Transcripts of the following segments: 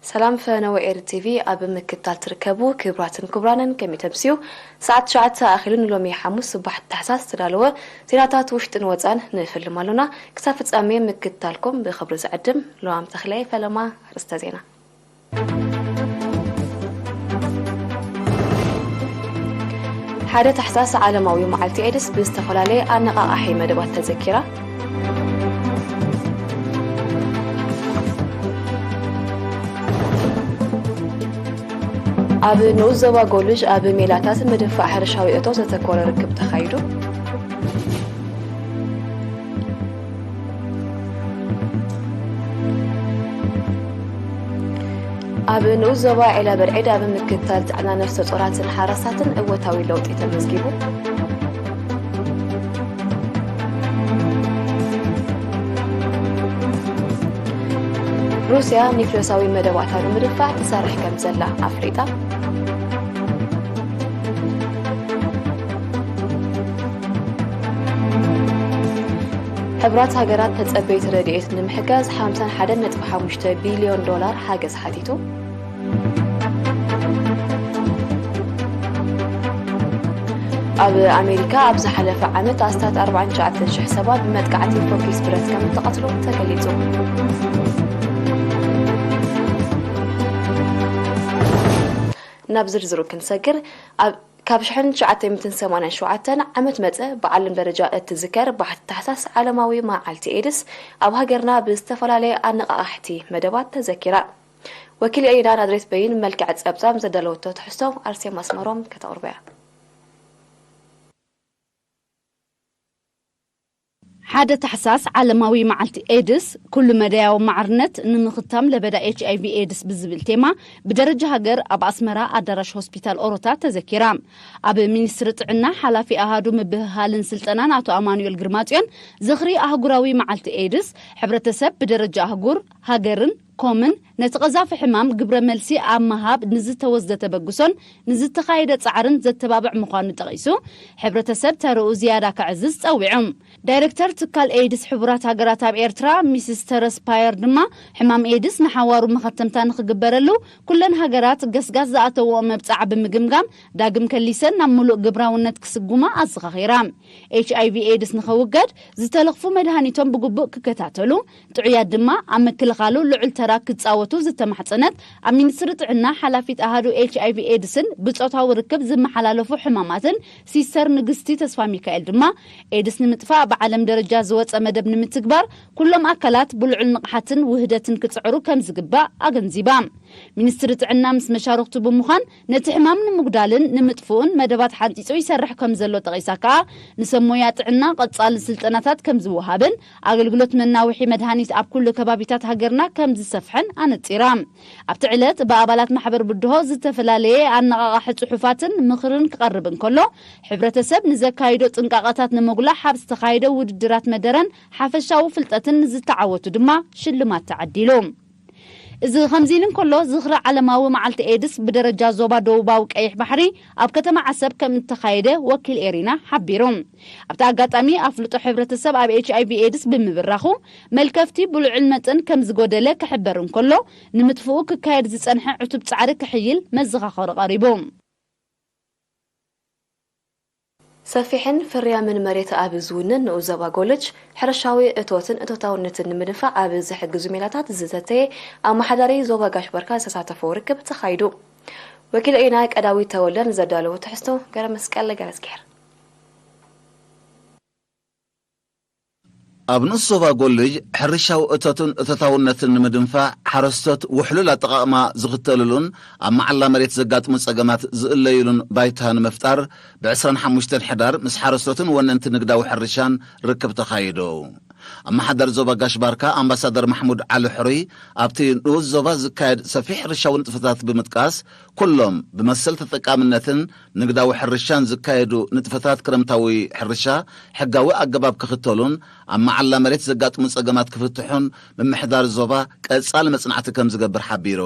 ሰላም ፈነወ ኤሪ ቲቪ ኣብ ምክታል ትርከቡ ክቡራትን ክቡራንን ከመይ ተምስዩ? ሰዓት ትሽዓተ ኣኺሉ ንሎሚ ሓሙስ ጽባሕ ታሕሳስ ዝተዳለወ ዜናታት ውሽጥን ወጻን ንፍልም ኣሎና። ክሳብ ፍጻሜ ምክታልኩም ብኽብሪ ዝዕድም ሎማም ተኽላይ ፈለማ ኣርእስተ ዜና። ሓደ ታሕሳስ ዓለማዊ መዓልቲ ኤድስ ብዝተፈላለየ ኣነቓቓሒ መደባት ተዘኪራ። ኣብ ንኡስ ዞባ ጎልጅ ኣብ ሜላታት ምድንፋዕ ሕርሻዊ እቶ ዘተኮረ ርክብ ተኻይዱ። ኣብ ንኡስ ዞባ ዒላ በርዒድ ኣብ ምክትታል ጥዕና ነፍሰ ጾራትን ሓራሳትን እወታዊ ለውጢ ተመዝጊቡ። ሩስያ ኒክለሳዊ መደባታ ንምድንፋዕ ትሰርሕ ከም ዘላ ኣፍሊጣ። ሕቡራት ሃገራት ተጸበይቲ ረድኤት ንምሕጋዝ ሓምሳን ሓደን ነጥቢ ሓሙሽተ ቢልዮን ዶላር ሓገዝ ሓቲቱ። ኣብ ኣሜሪካ ኣብ ዝሓለፈ ዓመት ኣስታት ኣርባዓን ትሽዓተን ሽሕ ሰባት ብመጥቃዕቲ ፎኪስ ብረት ከም እተቐትሉ ተገሊጹ። ናብ ዝርዝሩ ክንሰግር፣ ኣብ ካብ ሽሕን ትሽዓተ ሚእትን ሰማንያን ሸውዓተን ዓመት መጸ ብዓለም ደረጃ እትዝከር ባሕቲ ታሕሳስ ዓለማዊ መዓልቲ ኤድስ ኣብ ሃገርና ብዝተፈላለየ ኣነቓቓሕቲ መደባት ተዘኪራ። ወኪል ኤሪና ናዝሬት በይን መልክዕ ጸብጻብ ዘዳለወቶ ትሕዝቶ ኣርሴማ ኣስመሮም ከተቕርቦ እያ። ሓደ ታሕሳስ ዓለማዊ መዓልቲ ኤድስ፣ ኩሉ መዳያዊ ማዕርነት ንምኽታም ለበዳ ኤች ኣይ ቪ ኤድስ ብዝብል ቴማ ብደረጃ ሃገር ኣብ ኣስመራ ኣዳራሽ ሆስፒታል ኦሮታ ተዘኪራ። ኣብ ሚኒስትሪ ጥዕና ሓላፊ ኣሃዱ ምብህሃልን ስልጠናን ኣቶ ኣማኑኤል ግርማጽዮን ዝኽሪ ኣህጉራዊ መዓልቲ ኤድስ ሕብረተሰብ ብደረጃ ኣህጉር፣ ሃገርን ኮምን ነቲ ቀዛፊ ሕማም ግብረ መልሲ ኣብ ምሃብ ንዝተወስደ ተበግሶን ንዝተኻየደ ጻዕርን ዘተባብዕ ምዃኑ ጠቒሱ፣ ሕብረተሰብ ተረኡ ዝያዳ ከዕዝዝ ጸዊዑ። ዳይረክተር ትካል ኤድስ ሕቡራት ሃገራት ኣብ ኤርትራ ሚስስ ተረስ ፓየር ድማ፣ ሕማም ኤድስ ንሓዋሩ መኸተምታ ንኽግበረሉ ኩለን ሃገራት ገስጋስ ዝኣተውኦ መብጻዓ ብምግምጋም፣ ዳግም ከሊሰን ናብ ምሉእ ግብራውነት ክስጉማ ኣዘኻኺራ። ኤች ኣይ ቪ ኤድስ ንኸውገድ ዝተለኽፉ መድሃኒቶም ብግቡእ ክከታተሉ፣ ጥዑያት ድማ ኣብ ምክልኻሉ ልዑል ተራ ክጻወቱ ዝተማሕጸነት ኣብ ሚኒስትሪ ጥዕና ሓላፊት ኣሃዱ ኤች ኣይ ቪ ኤድስን ብጾታዊ ርክብ ዝመሓላለፉ ሕማማትን ሲስተር ንግስቲ ተስፋ ሚካኤል ድማ፣ ኤድስ ንምጥፋእ ብዓለም ደረጃ ዝወጸ መደብ ንምትግባር ኩሎም ኣካላት ብልዑል ንቕሓትን ውህደትን ክጽዕሩ ከም ዝግባእ ኣገንዚባ። ሚኒስትሪ ጥዕና ምስ መሻርኽቱ ብምዃን ነቲ ሕማም ንምጉዳልን ንምጥፍኡን መደባት ሓንጺጹ ይሰርሕ ከም ዘሎ ጠቒሳ ከኣ፣ ንሰብ ሞያ ጥዕና ቀጻሊ ስልጠናታት ከም ዝወሃብን ኣገልግሎት መናውሒ መድሃኒት ኣብ ኩሉ ከባቢታት ሃገርና ከም ዝሰፍሐን ኣነጺራ። ኣብቲ ዕለት ብኣባላት ማሕበር ብድሆ ዝተፈላለየ ኣነቓቓሒ ጽሑፋትን ምኽርን ክቐርብ እንከሎ፣ ሕብረተሰብ ንዘካይዶ ጥንቃቐታት ንምጉላሕ ኣብ ዝተኻየደ ውድድራት መደረን ሓፈሻዊ ፍልጠትን ንዝተዓወቱ ድማ ሽልማት ተዓዲሉ። እዚ ከምዚ ኢሉ እንከሎ፣ ዝኽሪ ዓለማዊ መዓልቲ ኤድስ ብደረጃ ዞባ ደቡባዊ ቀይሕ ባሕሪ ኣብ ከተማ ዓሰብ ከም እተኻየደ ወኪል ኤሪና ሓቢሩ። ኣብቲ ኣጋጣሚ፣ ኣፍልጦ ሕብረተሰብ ኣብ ኤች ኣይ ቪ ኤድስ ብምብራኹ፣ መልከፍቲ ብልዑል መጠን ከም ዝጎደለ ክሕበር እንከሎ፣ ንምጥፍኡ ክካየድ ዝጸንሐ ዕቱብ ጻዕሪ ክሕይል መዘኻኸሪ ቀሪቡ። ሰፊሕን ፍርያምን መሬት ኣብ ዝውንን ንኡስ ዞባ ጎልጅ፣ ሕርሻዊ እቶትን እቶታውነትን ንምድንፋዕ ኣብ ዝሕግዙ ሜላታት ዝተተየ ኣመሓዳሪ ዞባ ጋሽ ባርካ ዝተሳተፎ ርክብ ተኻይዱ። ወኪል ኤና ቀዳዊት ተወልደ ንዘዳለዎ ትሕዝቶ ገረመስቀል ገረዝጊሄር። ኣብ ንኡስ ዞባ ጎልጅ፣ ሕርሻዊ እቶትን እቶታውነትን ንምድንፋዕ፣ ሓረስቶት ውሕሉል ኣጠቓቕማ ዝኽተልሉን ኣብ መዓላ መሬት ዘጋጥሙ ጸገማት ዝእለዩሉን ባይታ ንምፍጣር፣ ብዕስራን ሓሙሽተን ሕዳር ምስ ሓረስቶትን ወነንቲ ንግዳዊ ሕርሻን ርክብ ተኻይዱ። ኣመሓዳሪ ዞባ ጋሽ ባርካ ኣምባሳደር ማሕሙድ ዓሊ ሕሩይ፣ ኣብቲ ንኡስ ዞባ ዝካየድ ሰፊሕ ሕርሻዊ ንጥፈታት ብምጥቃስ፣ ኩሎም ብመሰል ተጠቃምነትን ንግዳዊ ሕርሻን ዝካየዱ ንጥፈታት ክረምታዊ ሕርሻ ሕጋዊ ኣገባብ ክኽተሉን ኣብ መዓላ መሬት ዘጋጥሙ ጸገማት ክፍትሑን ምምሕዳር ዞባ ቀጻሊ መጽናዕቲ ከም ዝገብር ሓቢሩ።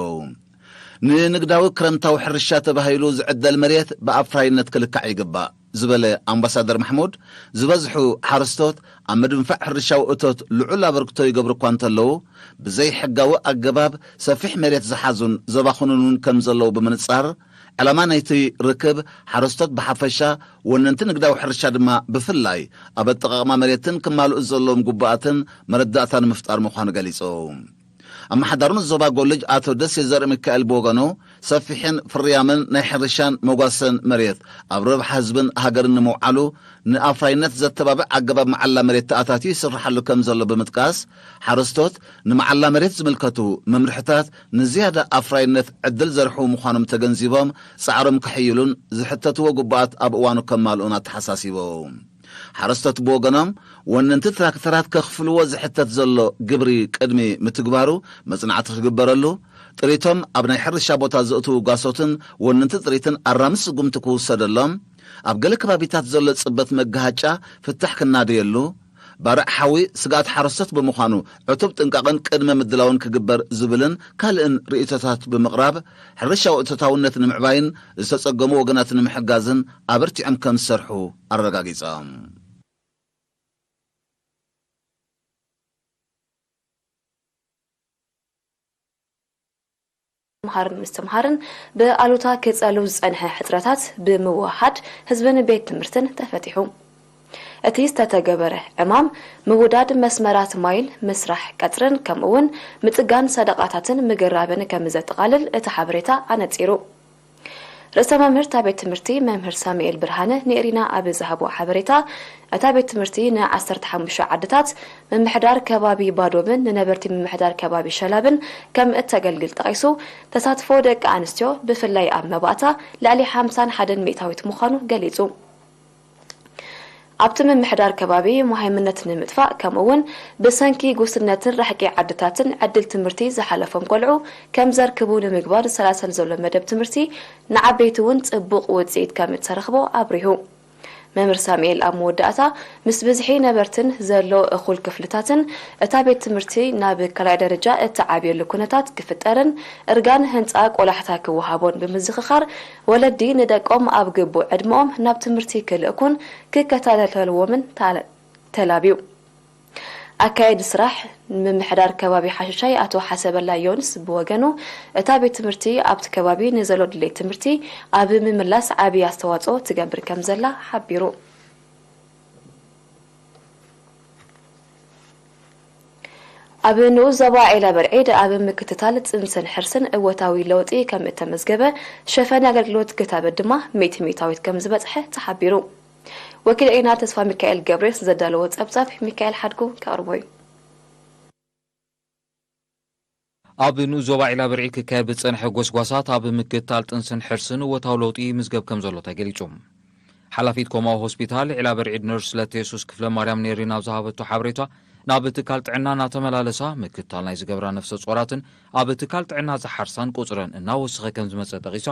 ንንግዳዊ ክረምታዊ ሕርሻ ተባሂሉ ዝዕደል መሬት ብኣፍራይነት ክልካዕ ይግባእ። ዝበለ ኣምባሳደር ማሕሙድ፣ ዝበዝሑ ሓረስቶት ኣብ ምድንፋዕ ሕርሻዊ እቶት ልዑል ኣበርክቶ ይገብሩ እኳ እንተለዉ፣ ብዘይሕጋዊ ኣገባብ ሰፊሕ መሬት ዝሓዙን ዘባኽኑን እውን ከም ዘለዉ ብምንጻር፣ ዕላማ ናይቲ ርክብ ሓረስቶት ብሓፈሻ፣ ወነንቲ ንግዳዊ ሕርሻ ድማ ብፍላይ ኣብ ኣጠቓቕማ መሬትን ክማልኡ ዘለዎም ግቡኣትን መረዳእታ ንምፍጣር ምዃኑ ገሊጹ። ኣመሓዳሪ ዞባ ጎልጅ ኣቶ ደሴ ዘርእ ሚካኤል ብወገኑ፣ ሰፊሕን ፍርያምን ናይ ሕርሻን መጓሰን መሬት ኣብ ረብሓ ህዝብን ሃገርን ንምውዓሉ ንኣፍራይነት ዘተባብዕ ኣገባብ መዓላ መሬት ተኣታትዩ ይስርሓሉ ከም ዘሎ ብምጥቃስ፣ ሓረስቶት ንመዓላ መሬት ዝምልከቱ መምርሕታት ንዝያዳ ኣፍራይነት ዕድል ዘርሕዉ ምዃኖም ተገንዚቦም፣ ጻዕሮም ከሕይሉን ዝሕተትዎ ግቡኣት ኣብ እዋኑ ከማልኡን ኣተሓሳሲቦም። ሓረስቶት ብወገኖም፣ ወነንቲ ትራክተራት ከኽፍልዎ ዝሕተት ዘሎ ግብሪ ቅድሚ ምትግባሩ መጽናዕቲ ክግበረሉ፣ ጥሪቶም ኣብ ናይ ሕርሻ ቦታ ዘእትዉ ጓሶትን ወነንቲ ጥሪትን ኣራሚ ስጉምቲ ክውሰደሎም፣ ኣብ ገለ ከባቢታት ዘሎ ጽበት መጋሃጫ ፍታሕ ክናደየሉ፣ ባርዕ ሓዊ ስግኣት ሓረስቶት ብምዃኑ ዕቱብ ጥንቃቕን ቅድመ ምድላውን ክግበር ዝብልን ካልእን ርእይቶታት ብምቕራብ፣ ሕርሻዊ እቶታውነት ንምዕባይን ዝተጸገሙ ወገናት ንምሕጋዝን ኣበርቲዖም ከም ዝሰርሑ ኣረጋጊጾም። ምሃርን ምስትምሃርን ብኣሉታ ክጸሉ ዝጸንሐ ሕጽረታት ብምውሃድ ህዝብን ቤት ትምህርትን ተፈቲሑ። እቲ ዝተተገበረ ዕማም ምውዳድ መስመራት ማይን ምስራሕ ቀጽርን ከምኡውን ምጽጋን ሰደቓታትን ምግራብን ከም ዘጠቓልል እቲ ሓበሬታ ኣነጺሩ። ርእሰ መምህር እታ ቤት ትምህርቲ መምህር ሳሙኤል ብርሃነ ንኤሪና ኣብ ዝሃቦ ሓበሬታ፣ እታ ቤት ትምህርቲ ን15 ዓድታት ምምሕዳር ከባቢ ባዶምን ንነበርቲ ምምሕዳር ከባቢ ሸላብን ከም እተገልግል ጠቒሱ፣ ተሳትፎ ደቂ ኣንስትዮ ብፍላይ ኣብ መባእታ ልዕሊ ሓምሳን ሓደን ሚእታዊት ምዃኑ ገሊጹ። ኣብቲ ምምሕዳር ከባቢ መሃይምነት ንምጥፋእ ከምኡ እውን ብሰንኪ ጉስነትን ራሕቂ ዓድታትን ዕድል ትምህርቲ ዝሓለፎም ቆልዑ ከም ዘርክቡ ንምግባር ዝሰላሰል ዘሎ መደብ ትምህርቲ ንዓበይቲ እውን ጽቡቕ ውጽኢት ከም እተረኽቦ ኣብሪሁ። መምህር ሳሙኤል ኣብ መወዳእታ፣ ምስ ብዝሒ ነበርትን ዘሎ እኹል ክፍልታትን እታ ቤት ትምህርቲ ናብ ካልኣይ ደረጃ እትዓብየሉ ኩነታት ክፍጠርን እርጋን ህንጻ ቆላሕታ ክወሃቦን ብምዝኽኻር፣ ወለዲ ንደቆም ኣብ ግቡእ ዕድመኦም ናብ ትምህርቲ ክልእኩን ክከታተልዎምን ተላብዩ። ኣካየዲ ስራሕ ምምሕዳር ከባቢ ሓሸሻይ ኣቶ ሓሰበላ ዮንስ ብወገኑ፣ እታ ቤት ትምህርቲ ኣብቲ ከባቢ ንዘሎ ድሌት ትምህርቲ ኣብ ምምላስ ዓብዪ ኣስተዋፅኦ ትገብር ከም ዘላ ሓቢሩ። ኣብ ንኡስ ዞባ ዒላ በርዒድ ኣብ ምክትታል ፅንስን ሕርስን እወታዊ ለውጢ ከም እተመዝገበ፣ ሸፈኒ ኣገልግሎት ክታበት ድማ ሚእቲ ሚእታዊት ከም ዝበፅሐ ተሓቢሩ። ወኪል ኤና ተስፋ ሚካኤል ገብሬስ ዘዳለዎ ጸብጻብ ሚካኤል ሓድጉ ከቕርቦ እዩ። ኣብ ንኡስ ዞባ ዒላ በርዒ ክካየድ ብጸንሐ ጎስጓሳት ኣብ ምክትታል ጥንስን ሕርስን እወታዊ ለውጢ ይምዝገብ ከም ዘሎ ተገሊጹ። ሓላፊት ኮማዊ ሆስፒታል ዒላ በርዒድ ነርስ ለተየሱስ ክፍለ ማርያም ኔሪና ኣብ ዝሃበቶ ሓበሬታ፣ ናብ ትካል ጥዕና እናተመላለሳ ምክትታል ናይ ዝገብራ ነፍሰ ጾራትን ኣብ ትካል ጥዕና ዝሓርሳን ቁጽረን እናወሰኸ ከም ዝመጸ ጠቒሳ፣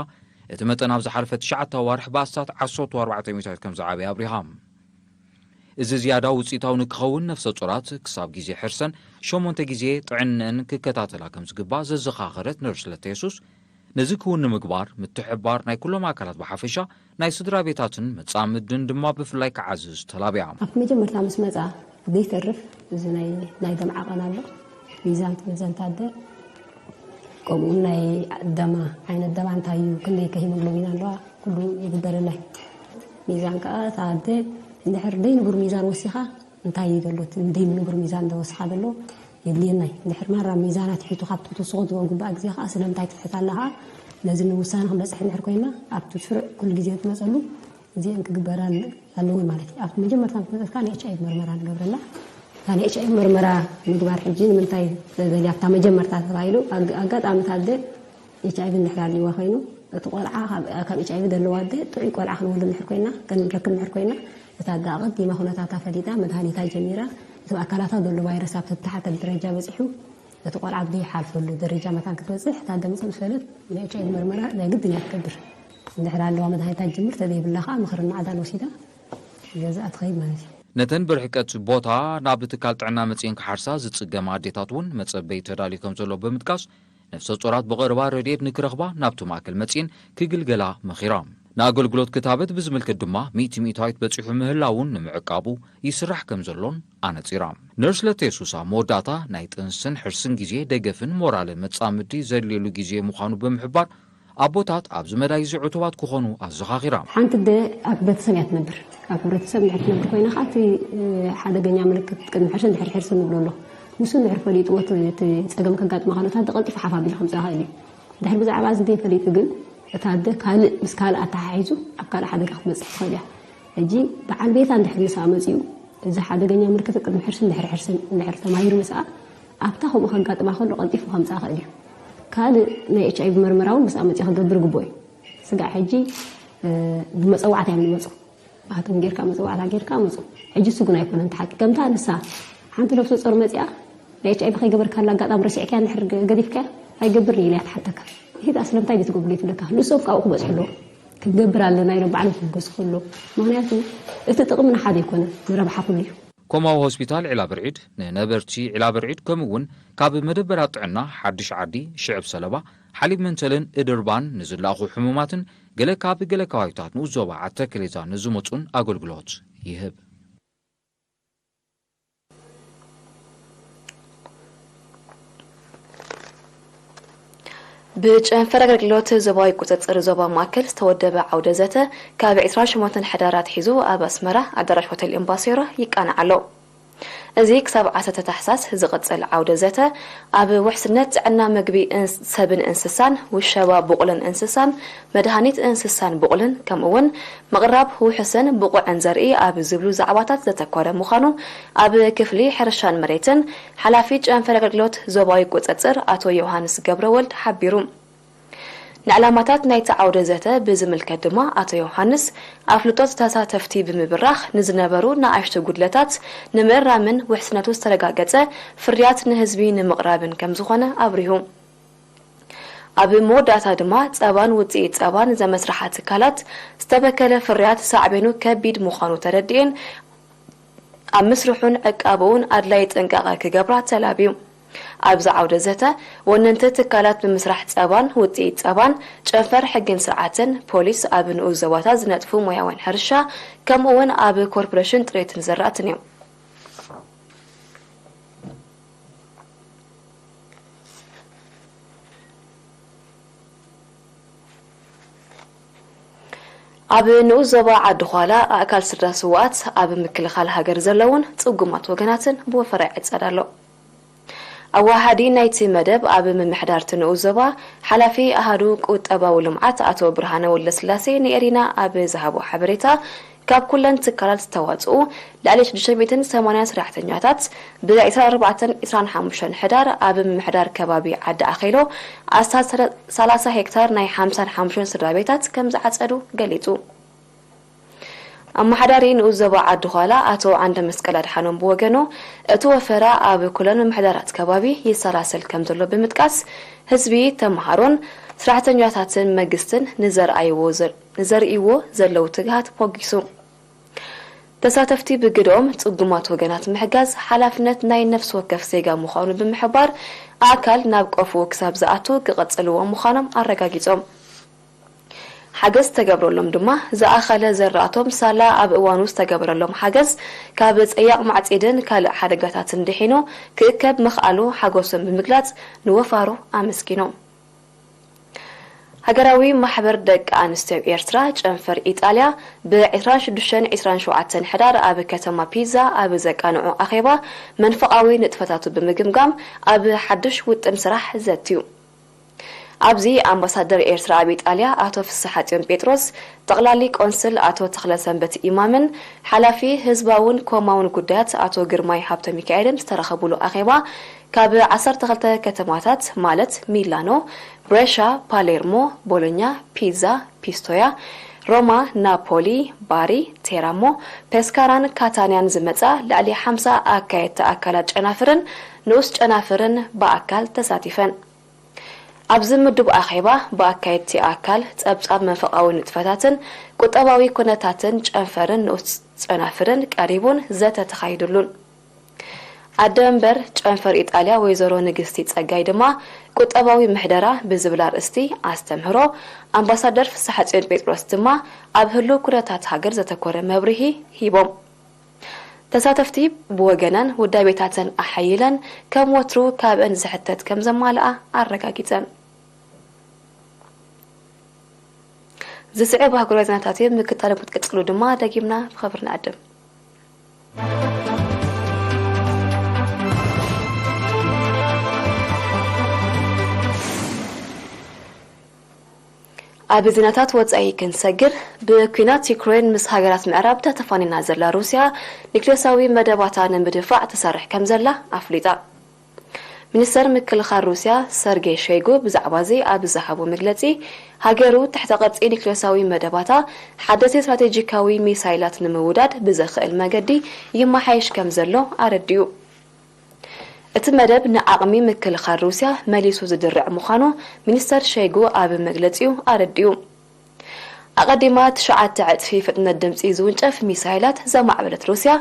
እቲ መጠን ኣብ ዝሓለፈ ትሽዓተ ኣዋርሕ ብኣስታት ዓሰርተ ኣርባዕተ ሚእታዊት ከም ዝዓበየ ኣብሪሃ። እዚ ዝያዳ ውጽኢታዊ ንክኸውን ነፍሰ ጾራት ክሳብ ግዜ ሕርሰን ሸሞንተ ግዜ ጥዕንአን ክከታተላ ከም ዝግባእ ዘዘኻኸረት ነርስ ለተየሱስ፣ ነዚ ክውን ንምግባር ምትሕብባር ናይ ኩሎም ኣካላት ብሓፈሻ ናይ ስድራ ቤታትን መጻምድን ድማ ብፍላይ ክዓዝዝ ተላብያ። ኣብቲ መጀመርታ ምስ መጻ ዘይተርፍ እዚ ናይ ናይ ደም ዓቐን ኣሎ። ሚዛን ትምዘን ታደ፣ ከምኡ ናይ ደማ ዓይነት ደማ እንታይ እዩ፣ ክንደይ ከ ሂሞግሎቢን ኣለዋ፣ ኩሉ ይግበረላ እዩ። ሚዛን ከኣ ታደ እንድሕር ደይ ንቡር ሚዛን ወሲኻ እንታይ እዩ ዘሎ፣ እቲ ደይ ንቡር ሚዛን ዝወስኻ ዘሎ የድልየና እዩ። እንድሕር ማራ ሚዛና ትሒቱ ካብ ትውስኾ ዝግባእ ግዜ ከኣ ስለምንታይ ትሕት ኣለኻ፣ ነዚ ንውሳነ ክንበጽሕ እንድሕር ኮይና ኣብቲ ስሩዕ ኩሉ ግዜ ትመጸሉ እዚአን ክግበራ ኣለወን ማለት እዩ። ኣብቲ መጀመርታ ምስ መጸትካ ናይ ኤች ኣይ ቪ መርመራ ንገብረላ። እታ ናይ ኤች ኣይ ቪ መርመራ ምግባር ሕጂ ንምንታይ ተደልያ ኣብታ መጀመርታ ተባሂሉ፣ ኣግ-፣ ኣጋጣሚ እታ ኣደ ኤች ኣይ ቪ እንድሕር ኣልይዋ ኮይኑ፣ እቲ ቆልዓ ካብ፣ ካብ ኤች ኣይ ቪ ዘለዋ ኣደ ጥዑይ ቆልዓ ክንወልድ እንድሕር ኮይና፣ ክንረክብ እንድሕር ኮይና፣ እታ ኣደ ኣቐዲማ ኩነታታ ፈሊጣ፣ መድሃኒታ ጀሚራ፣ እቲ ኣካላታ ዘሎ ቫይረስ ኣብ ተተሓተል ደረጃ በጺሑ፣ እቲ ቆልዓ ኣብ ዘይሓልፈሉ ደረጃ መታን ክትበጽሕ፣ እታ ኣደ ምስ ፈለት፣ ናይ ኤች ኣይ ቪ መርመራ ናይ ግድን እያ ትገብር። እንድሕር ኣለዋ መድሃኒታ ትጅምር፣ ተዘይብላ ከኣ ምኽርን ማዕዳን ወሲዳ ገዛኣ ትኸይድ ማለት እዩ። ነተን ብርሕቀት ቦታ ናብ ትካል ጥዕና መጺኤን ክሓርሳ ዝጽገማ ኣዴታት እውን መጸበይ ተዳልዩ ከም ዘሎ ብምጥቃስ፣ ነፍሰ ጾራት ብቐረባ ረድኤት ንክረኽባ ናብቲ ማእከል መጺኤን ክግልገላ መኺራ። ንኣገልግሎት ክታበት ብዝምልከት ድማ ሚእቲ ሚእታዊት በጺሑ ምህላውን ንምዕቃቡ ይስራሕ ከም ዘሎን ኣነጺራ። ነርስ ለቴሱስ ኣብ መወዳእታ ናይ ጥንስን ሕርስን ግዜ ደገፍን ሞራልን መጻምዲ ዘድልየሉ ግዜ ምዃኑ ብምሕባር ኣቦታት ኣብዚ መዳይ እዚ ዕቱባት ክኾኑ ኣዘኻኺራ። ሓንቲ ኣደ ኣብ ቤተሰብ እያ ትነብር። ኣብ ሕብረተሰብ እንድሕር ትነብር ኮይና ከዓ እቲ ሓደገኛ ምልክት ቅድሚ ሕርሲ እንድሕር ሕርሲ ንብሎ ኣሎ። ንሱ እንድሕር ፈሊጥዎ እቲ ጸገም ከጋጥማ ከሎ እታ ኣደ ቀልጢፉ ሓፍ ኣቢሉ ከምፅኣ ይኽእል እዩ። ድሕሪ ብዛዕባ እዚ ዘይፈሊጡ ግን እታ ኣደ ካልእ ምስ ካልእ ኣተሓሒዙ ኣብ ካልእ ሓደጋ ክትበፅሕ ትኽእል እያ። ሕጂ በዓል ቤታ እንድሕር ምስኣ መፂኡ እዚ ሓደገኛ ምልክት ቅድሚ ሕርሲ እንድሕር ሕርሲ እንድሕር ተማሂሩ ምስኣ ኣብታ ከምኡ ከጋጥማ ከሎ ቀልጢፉ ከምፅኣ ክእል እዩ። ካልእ ናይ ኤች ኣይቪ መርመራ እውን ምስኣ መፂኡ ክገብር ግቡእ እዩ። ስጋዕ ሕጂ ብመፀዋዕታ እዮም ዝመፁ። ኣቶም ጌርካ መፀዋዕታ ጌርካ መፁ። ሕጂ እሱ ግን ኣይኮነን ተሓቂ ከምታ ንሳ ሓንቲ ነፍሰ ጾር መፂኣ ናይ ኤች ኣይቪ ከይገበርካላ ኣጋጣሚ ረሲዕካያ እንድሕር ገ- ገዲፍካያ ኣይገብርን ኢላ እያ ትሓተካ። ይሄ ስለምንታይ ድዩ ትገብሩ ይብለካ ንሶም ካብኡ ክበፅሑ ኣለዎ። ክንገብር ኣለና ኢሎም ባዕሎም ክብገሱ ከሎ ምክንያቱ እቲ ጥቕሚ ንሓደ ኣይኮነን ንረብሓ ኩሉ እዩ። ኮማዊ ሆስፒታል ዒላ ብርዒድ ንነበርቲ ዒላ ብርዒድ ከምኡ እውን ካብ መደበራት ጥዕና ሓድሽ ዓዲ ሽዕብ ሰለባ ሓሊብ መንተልን እድርባን ንዝላእኹ ሕሙማትን ገለ ካብ ገለ ከባቢታት ንኡስ ዞባ ዓተከሌዛ ንዝመፁን ኣገልግሎት ይህብ። ብጨንፈር ኣገልግሎት ዞባዊ ቁፅፅር ዞባ ማእከል ዝተወደበ ዓውደ ዘተ ካብ ዕስራን ሸሞንተን ሕዳር ኣትሒዙ ኣብ ኣስመራ ኣዳራሽ ሆቴል ኤምባሲዮራ ይቃናዕ ኣሎ። እዚ ክሳብ ዓሰርተ ታሕሳስ ዝቕጽል ዓውደ ዘተ ኣብ ውሕስነት ጥዕና ምግቢ እንስ- ሰብን እንስሳን፣ ውሸባ ቡቕልን እንስሳን፣ መድሃኒት እንስሳን ቡቕልን ከምኡውን ምቕራብ ውሑስን ብቑዕን ዘርኢ ኣብ ዝብሉ ዛዕባታት ዘተኮረ ምዃኑ ኣብ ክፍሊ ሕርሻን መሬትን ሓላፊ ጨንፈር ኣገልግሎት ዞባዊ ቁጽጽር ኣቶ ዮሃንስ ገብረወልድ ሓቢሩ። ንዕላማታት ናይቲ ዓውደ ዘተ ብዝምልከት ድማ ኣቶ ዮሃንስ ኣፍልጦ ተሳተፍቲ ብምብራኽ ንዝነበሩ ንኣሽቱ ጉድለታት ንምእራምን ውሕስነቱ ዝተረጋገጸ ፍርያት ንህዝቢ ንምቕራብን ከምዝኾነ ኣብሪሁ። ኣብ መወዳእታ ድማ ጸባን ውጽኢት ጸባን ዘመስርሓ ትካላት ዝተበከለ ፍርያት ሳዕቤኑ ከቢድ ምዃኑ ተረዲኤን ኣብ ምስርሑን ዕቃብኡን ኣድላይ ጥንቃቐ ክገብራ ተላብዩ። ኣብዚ ዓውደ ዘተ ወነንቲ ትካላት ብምስራሕ ጸባን ውጽኢት ጸባን ጨንፈር ሕግን ስርዓትን ፖሊስ ኣብ ንኡስ ዞባታት ዝነጥፉ ሞያውያን ሕርሻ ከምኡ እውን ኣብ ኮርፖሬሽን ጥሬትን ዘራእትን እዮም። ኣብ ንኡስ ዞባ ዓዲ ዃላ ኣእካል ስድራ ስውኣት ኣብ ምክልኻል ሃገር ዘለውን ጽጉማት ወገናትን ብወፈራ ይዕጸድ ኣሎ። ኣዋሃዲ ናይቲ መደብ ኣብ ምምሕዳር እቲ ንኡስ ዞባ ሓላፊ ኣሃዱ ቁጠባዊ ልምዓት ኣቶ ብርሃነ ወልደስላሴ ንኤሪና ኣብ ዝሃቦ ሓበሬታ ካብ ኩለን ትካላት ዝተዋፅኡ ልዕሊ ሽዱሽተ ሚእትን ሰማንያን ሰራሕተኛታት ብ ዕስራን ኣርባዕተን ዕስራን ሓሙሽተን ሕዳር ኣብ ምምሕዳር ከባቢ ዓዲ ኣኼሎ ኣስታት ሰላሳ ሄክታር ናይ ሓምሳን ሓሙሽተን ስድራ ቤታት ከም ዝዓፀዱ ገሊፁ። ኣመሓዳሪ ንኡስ ዞባ ዓዲ ዃላ ኣቶ ዓንደ መስቀል ኣድሓኖም ብወገኑ እቲ ወፈራ ኣብ ኩለን ምምሕዳራት ከባቢ ይሰላሰል ከም ዘሎ ብምጥቃስ ህዝቢ፣ ተምሃሮን ሰራሕተኛታትን መግስትን ንዘርኣይዎ ዘ- ንዘርእይዎ ዘለዉ ትግሃት ሞጊሱ። ተሳተፍቲ ብግድኦም ጽጉማት ወገናት ምሕጋዝ ሓላፍነት ናይ ነፍሲ ወከፍ ዜጋ ምዃኑ ብምሕባር ኣእካል ናብ ቆፍኡ ክሳብ ዝኣቱ ክቐጽልዎ ምዃኖም ኣረጋጊጾም። ሓገዝ ዝተገብረሎም ድማ ዝኣኸለ ዘራእቶም ሳላ ኣብ እዋኑ ዝተገበረሎም ሓገዝ ካብ ጸያቕ ማዕጺድን ካልእ ሓደጋታትን ድሒኑ ክእከብ ምኽኣሉ ሓጎሶም ብምግላጽ ንወፋሩ ኣመስጊኖም። ሃገራዊ ማሕበር ደቂ ኣንስትዮ ኤርትራ ጨንፈር ኢጣልያ ብ ዕስራን ሽዱሽተን ዕስራን ሸውዓተን ሕዳር ኣብ ከተማ ፒዛ ኣብ ዘቃንዖ ኣኼባ መንፈቓዊ ንጥፈታቱ ብምግምጋም ኣብ ሓድሽ ውጥን ስራሕ ዘትዩ። ኣብዚ ኣምባሳደር ኤርትራ ኣብ ኢጣልያ ኣቶ ፍስሓጽዮን ጴጥሮስ፣ ጠቕላሊ ቆንስል ኣቶ ተኽለሰንበት ኢማምን ሓላፊ ህዝባውን ኮማውን ጉዳያት ኣቶ ግርማይ ሃብተሚካኤልን ዝተረኸቡሉ ኣኼባ ካብ ዓሰርተ ክልተ ከተማታት ማለት ሚላኖ፣ ብሬሻ፣ ፓሌርሞ፣ ቦሎኛ፣ ፒዛ፣ ፒስቶያ፣ ሮማ፣ ናፖሊ፣ ባሪ፣ ቴራሞ፣ ፔስካራን ካታንያን ዝመጻ ልዕሊ ሓምሳ ኣካየድቲ ኣካላት ጨናፍርን ንኡስ ጨናፍርን ብኣካል ተሳቲፈን። ኣብዚ ምዱብ ኣኼባ ብኣካየድቲ ኣካል ጸብጻብ መንፈቓዊ ንጥፈታትን ቁጠባዊ ኩነታትን ጨንፈርን ንኡስ ጨናፍርን ቀሪቡን ዘተ ተኻይዱሉን። ኣደ መንበር ጨንፈር ኢጣልያ ወይዘሮ ንግስቲ ጸጋይ ድማ ቁጠባዊ ምሕደራ ብዝብል ኣርእስቲ ኣስተምህሮ፣ ኣምባሳደር ፍስሓጽዮን ጴጥሮስ ድማ ኣብ ህሉው ኩነታት ሃገር ዘተኮረ መብርሂ ሂቦም። ተሳተፍቲ ብወገነን ውዳቤታተን ኣሓይለን ከም ወትሩ ካብአን ዝሕተት ከም ዘማልኣ ኣረጋጊጸን። ዝስዕብ ኣህጉራዊ ዜናታት እዮም። ምክታሎም ክትቅጽሉ ድማ ደጊምና ብኽብሪ ንዕድም። ኣብ ዜናታት ወጻኢ ክንሰግር፣ ብኲናት ዩክሬን ምስ ሃገራት ምዕራብ ተተፋኒና ዘላ ሩስያ፣ ኒክሌሳዊ መደባታ ንምድፋዕ ትሰርሕ ከም ዘላ ኣፍሊጣ። ሚኒስተር ምክልኻል ሩስያ ሰርጌይ ሸይጉ ብዛዕባ እዚ ኣብ ዝሃቦ መግለጺ፣ ሃገሩ ትሕተ ቅርጺ ኒክሌሳዊ መደባታ ሓደስቲ ስትራቴጂካዊ ሚሳይላት ንምውዳድ ብዘኽእል መገዲ ይመሓየሽ ከም ዘሎ ኣረዲኡ። እቲ መደብ ንዓቕሚ ምክልኻል ሩስያ መሊሱ ዝድርዕ ምዃኑ ሚኒስተር ሸይጉ ኣብ መግለጺኡ ኣረዲኡ። ኣቐዲማ ትሽዓተ ዕጽፊ ፍጥነት ድምጺ ዝውንጨፍ ሚሳይላት ዘማዕበለት ሩስያ፣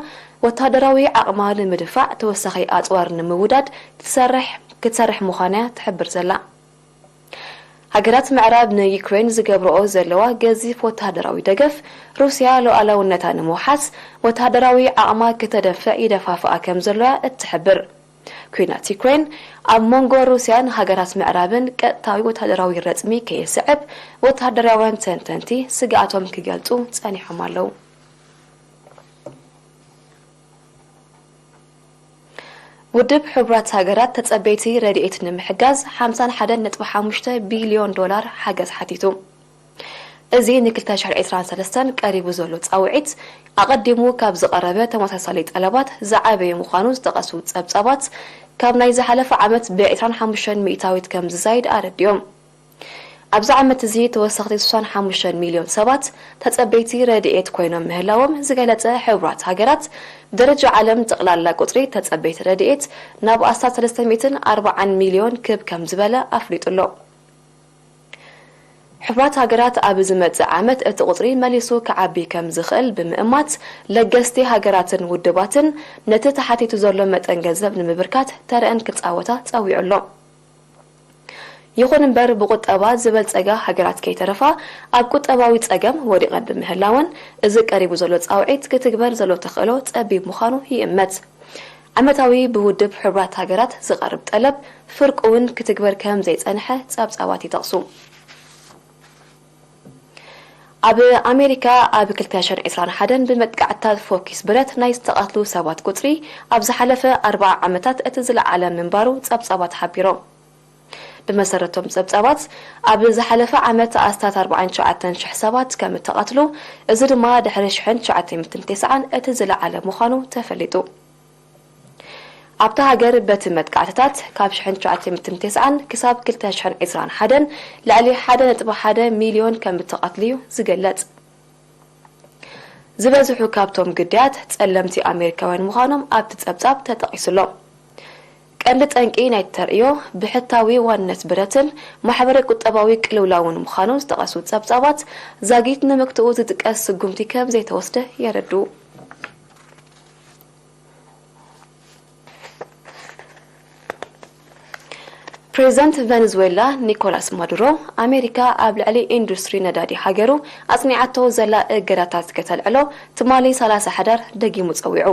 ወተሃደራዊ ዓቕማ ንምድፋዕ ተወሳኺ ኣጽዋር ንምውዳድ ትሰርሕ፣ ክትሰርሕ ምዃና እያ ትሕብር ዘላ። ሃገራት ምዕራብ ንዩክሬን ዝገብርኦ ዘለዋ ገዚፍ ወተሃደራዊ ደገፍ፣ ሩስያ ሉዓላውነታ ንምውሓስ ወተሃደራዊ ዓቕማ ክተደፍዕ ይደፋፍኣ ከም ዘሎ እያ እትሕብር። ኲናት ዩክሬን ኣብ መንጎ ሩስያን ሃገራት ምዕራብን ቀጥታዊ ወተሃደራዊ ረጽሚ ከየስዕብ፣ ወተሃደራውያን ተንተንቲ ስግኣቶም ክገልጹ ጸኒሖም ኣለዉ። ውድብ ሕቡራት ሃገራት ተጸበይቲ ረድኤት ንምሕጋዝ ሓምሳን ሓደን ነጥቢ ሓሙሽተ ቢልዮን ዶላር ሓገዝ ሓቲቱ። እዚ ንክልተ ሽሕን ዕስራን ሰለስተን ቀሪቡ ዘሎ ጻውዒት፣ ኣቐዲሙ ካብ ዝቐረበ ተመሳሳሊ ጠለባት ዝዓበየ ምዃኑ ዝጠቐሱ ጸብጻባት፣ ካብ ናይ ዝሓለፈ ዓመት ብዕስራን ሓሙሽተን ሚእታዊት ከም ዝዛይድ ኣረዲኦም። ኣብዚ ዓመት እዚ ተወሰኽቲ ስሳን ሓሙሽተን ሚልዮን ሰባት ተጸበይቲ ረድኤት ኮይኖም ምህላዎም ዝገለጸ ሕቡራት ሃገራት፣ ብደረጃ ዓለም ጠቕላላ ቁጽሪ ተጸበይቲ ረድኤት ናብ ኣስታት ሰለስተ ሚእትን ኣርባዓን ሚልዮን ክብ ከም ዝበለ ኣፍሊጡ ኣሎ። ሕቡራት ሃገራት ኣብ ዝመጽእ ዓመት እቲ ቁጽሪ መሊሱ ክዓቢ ከም ዝኽእል ብምእማት፣ ለገስቲ ሃገራትን ውድባትን ነቲ ተሓቲቱ ዘሎ መጠን ገንዘብ ንምብርካት ተረአን ክጻወታ ጸዊዑ ኣሎ። ይኹን እምበር፣ ብቁጠባ ዝበልጸጋ ሃገራት ከይተረፋ ኣብ ቁጠባዊ ጸገም ወዲቐን ብምህላወን፣ እዚ ቀሪቡ ዘሎ ጻውዒት ክትግበር ዘሎ ተኽእሎ ጸቢብ ምዃኑ ይእመት። ዓመታዊ ብውድብ ሕቡራት ሃገራት ዝቐርብ ጠለብ ፍርቁ እውን ክትግበር ከም ዘይጸንሐ ጸብጻባት ይጠቕሱ። ኣብ ኣሜሪካ ኣብ ክልተ ሽሕን ዕስራን ሓደን ብመጥቃዕትታት ፎኪስ ብረት ናይ ዝተቐትሉ ሰባት ቁጽሪ ኣብ ዝሓለፈ ኣርብዓ ዓመታት እቲ ዝለዓለ ምንባሩ ጸብጻባት ሓቢሮም። ብመሰረቶም ጸብጻባት፣ ኣብ ዝሓለፈ ዓመት ኣስታት ኣርባዓን ትሽዓተን ሽሕ ሰባት ከም እተቐትሉ፣ እዚ ድማ ድሕሪ ሽሕን ትሽዓተ ሚእትን ተስዓን እቲ ዝለዓለ ምዃኑ ተፈሊጡ። ኣብታ ሃገር በቲ መጥቃዕትታት ካብ ሽሕን ትሽዓተ ሚእትን ተስዓን ክሳብ ክልተ ሽሕን ዕስራን ሓደን ልዕሊ ሓደ ነጥቢ ሓደ ሚልዮን ከም እተቐትሉ እዩ ዝገለጽ። ዝበዝሑ ካብቶም ግዳያት ጸለምቲ ኣሜሪካውያን ምዃኖም ኣብቲ ጸብጻብ ተጠቒሱ ኣሎ። ቀንዲ ጠንቂ ናይቲ ተርእዮ ብሕታዊ ዋንነት ብረትን ማሕበረ ቁጠባዊ ቅልውላውን ምዃኑ ዝጠቐሱ ጸብጻባት፣ ዛጊት ንምግትኡ ዝጥቀስ ስጉምቲ ከም ዘይተወስደ የረድኡ። ፕሬዚደንት ቨነዙዌላ ኒኮላስ ማዱሮ፣ ኣሜሪካ ኣብ ልዕሊ ኢንዱስትሪ ነዳዲ ሃገሩ ኣጽኒዓቶ ዘላ እገዳታት ከተልዕሎ ትማሊ ሰላሳ ሕዳር ደጊሙ ጸዊዑ።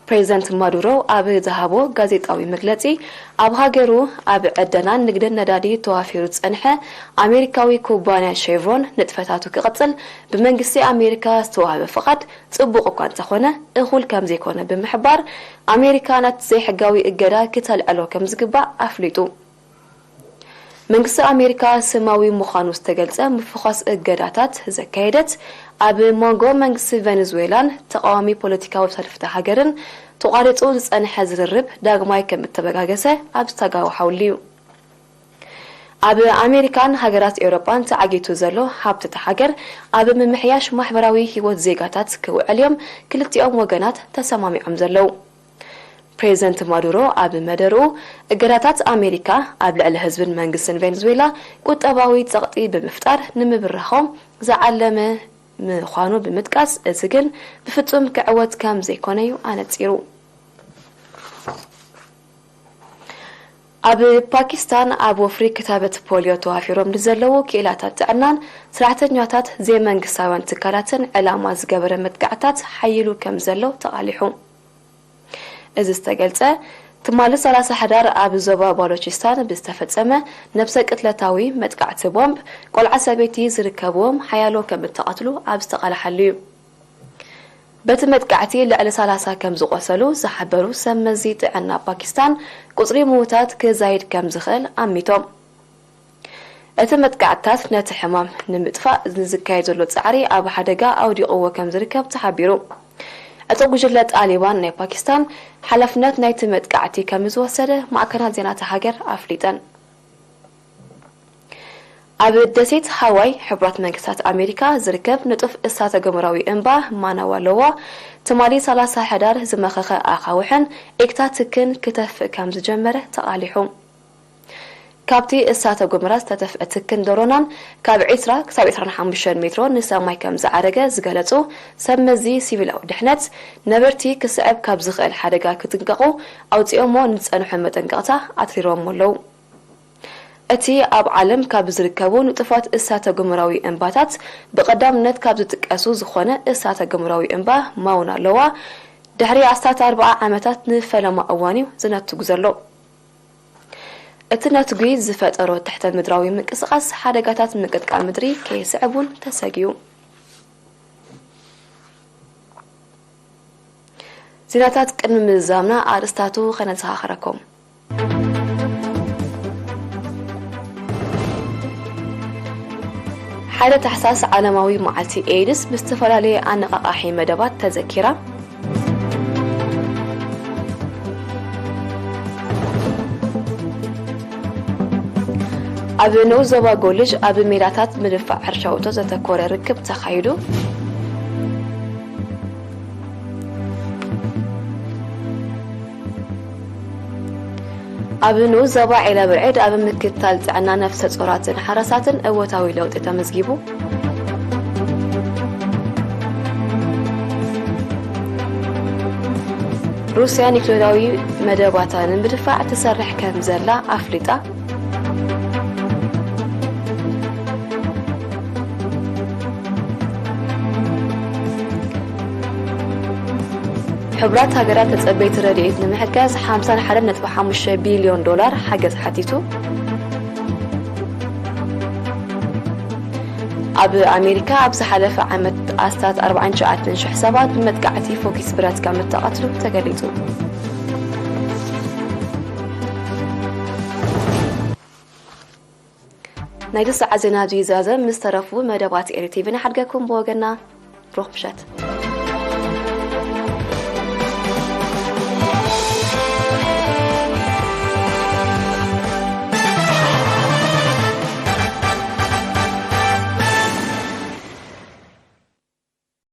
ፕሬዚደንት ማዱሮ ኣብ ዝሃቦ ጋዜጣዊ መግለጺ፣ ኣብ ሃገሩ ኣብ ዕደናን ንግድን ነዳዲ ተዋፊሩ ዝጸንሐ ኣሜሪካዊ ኩባንያ ሼቭሮን ንጥፈታቱ ክቕጽል ብመንግስቲ ኣሜሪካ ዝተዋህበ ፍቓድ ጽቡቕ እኳ እንተኾነ፣ እኹል ከም ዘይኮነ ብምሕባር፣ ኣሜሪካ ናቲ ዘይሕጋዊ እገዳ ክተልዕሎ ከም ዝግባእ ኣፍሊጡ። መንግስቲ ኣሜሪካ ስማዊ ምዃኑ ዝተገልጸ ምፍዃስ እገዳታት ዘካየደት፣ ኣብ መንጎ መንግስቲ ቨነዙዌላን ተቓዋሚ ፖለቲካዊ ሰልፍቲ ሃገርን ተቋሪጹ ዝጸንሐ ዝርርብ ዳግማይ ከም እተበጋገሰ ኣብ ዝተጋወሓሉ እዩ። ኣብ ኣሜሪካን ሃገራት ኤውሮጳን ተዓጊቱ ዘሎ ሃብቲ እታ ሃገር ኣብ ምምሕያሽ ማሕበራዊ ህይወት ዜጋታት ክውዕል እዮም ክልቲኦም ወገናት ተሰማሚዖም ዘለዉ። ፕሬዚደንት ማዱሮ ኣብ መደርኡ፣ እገዳታት ኣሜሪካ ኣብ ልዕሊ ህዝብን መንግስትን ቬንዙዌላ ቁጠባዊ ጸቕጢ ብምፍጣር ንምብራኾም ዝዓለመ ምዃኑ ብምጥቃስ፣ እዚ ግን ብፍጹም ክዕወት ከም ዘይኮነ እዩ ኣነጺሩ። ኣብ ፓኪስታን ኣብ ወፍሪ ክታበት ፖሊዮ ተዋፊሮም ንዘለዉ ክኢላታት ጥዕናን ሰራሕተኛታት ዘይመንግስታውያን ትካላትን ዕላማ ዝገበረ መጥቃዕታት ሓይሉ ከም ዘሎ ተቓሊሑ። እዚ ዝተገልጸ ትማሊ ሰላሳ ሕዳር ኣብ ዞባ ባሎቺስታን ብዝተፈጸመ ነብሰ ቅትለታዊ መጥቃዕቲ ቦምብ ቆልዓ ሰበይቲ ዝርከብዎም ሓያሎ ከም እተቐትሉ ኣብ ዝተቓልሓሉ እዩ። በቲ መጥቃዕቲ ልዕሊ ሰላሳ ከም ዝቖሰሉ ዝሓበሩ ሰብ መዚ ጥዕና ፓኪስታን፣ ቁጽሪ ምዉታት ክዛይድ ከም ዝኽእል ኣሚቶም። እቲ መጥቃዕትታት ነቲ ሕማም ንምጥፋእ ንዝካየድ ዘሎ ጻዕሪ ኣብ ሓደጋ ኣውዲቕዎ ከም ዝርከብ ተሓቢሩ። እቲ ጉጅለ ጣሊባን ናይ ፓኪስታን ሓላፍነት ናይቲ መጥቃዕቲ ከም ዝወሰደ ማዕከናት ዜና እታ ሃገር ኣፍሊጠን። ኣብ ደሴት ሃዋይ ሕቡራት መንግስታት ኣሜሪካ ዝርከብ ንጡፍ እሳተ ገሞራዊ እምባ ማናዋ ሎዋ ትማሊ ሰላሳ ሕዳር ዝመኸኸ ኣኻውሕን ኤክታትክን ክተፍእ ከም ዝጀመረ ተቓሊሑ። ካብቲ እሳተ ጎመራ ዝተተፍአ ትክን ዶሮናን ካብ ዕስራ ክሳብ ዕስራን ሓሙሽተን ሜትሮ ንሰማይ ከም ዝዓረገ ዝገለጹ ሰብ መዚ ሲቪላዊ ድሕነት፣ ነበርቲ ክስዕብ ካብ ዝኽእል ሓደጋ ክጥንቀቑ ኣውጺኦሞ ንዝጸንሑ መጠንቀቕታ ኣትሪሮሞ ኣለዉ። እቲ ኣብ ዓለም ካብ ዝርከቡ ንጡፋት እሳተ ጎመራዊ እምባታት ብቐዳምነት ካብ ዝጥቀሱ ዝኾነ እሳተ ጎመራዊ እምባ ማውና ሎዋ ድሕሪ ኣስታት ኣርብዓ ዓመታት ንፈለማ እዋን እዩ ዝነትጉ ዘሎ። እቲ ነትጒ ዝፈጠሮ ትሕተ ምድራዊ ምንቅስቓስ ሓደጋታት ምንቅጥቃጥ ምድሪ ከየስዕብ እውን ተሰጊኡ። ዜናታት ቅድሚ ምዝዛምና ኣርእስታቱ ከነዘኻኽረኩም። ሓደ ታሕሳስ ዓለማዊ መዓልቲ ኤድስ ብዝተፈላለየ ኣነቓቓሒ መደባት ተዘኪራ። ኣብ ንኡስ ዞባ ጎልጅ ኣብ ሜዳታት ምድፋዕ ሕርሻ ውቶ ዘተኮረ ርክብ ተኻይዱ። ኣብ ንኡስ ዞባ ዒላ ብርዕድ ኣብ ምክትታል ጥዕና ነፍሰ ጾራትን ሓራሳትን እወታዊ ለውጢ ተመዝጊቡ። ሩስያ ኒክሌራዊ መደባታ ንምድፋዕ ትሰርሕ ከም ዘላ ኣፍሊጣ። ሕቡራት ሃገራት ተጸበይቲ ረድኤት ንምሕጋዝ ሓምሳን ሓደን ነጥቢ ሓሙሽተ ቢልዮን ዶላር ሓገዝ ሓቲቱ። ኣብ ኣሜሪካ ኣብ ዝሓለፈ ዓመት ኣስታት ኣርባዓን ትሽዓተን ሽሕ ሰባት ብመጥቃዕቲ ፎኪስ ብረት ከም እተቐትሉ ተገሊጹ። ናይ ሰዓት ዜና ኣብዚ ይዛዘም። ምስ ተረፉ መደባት ኤሪ ቲቪ ንሓድገኩም። ብወገና ሩኽ ምሸት።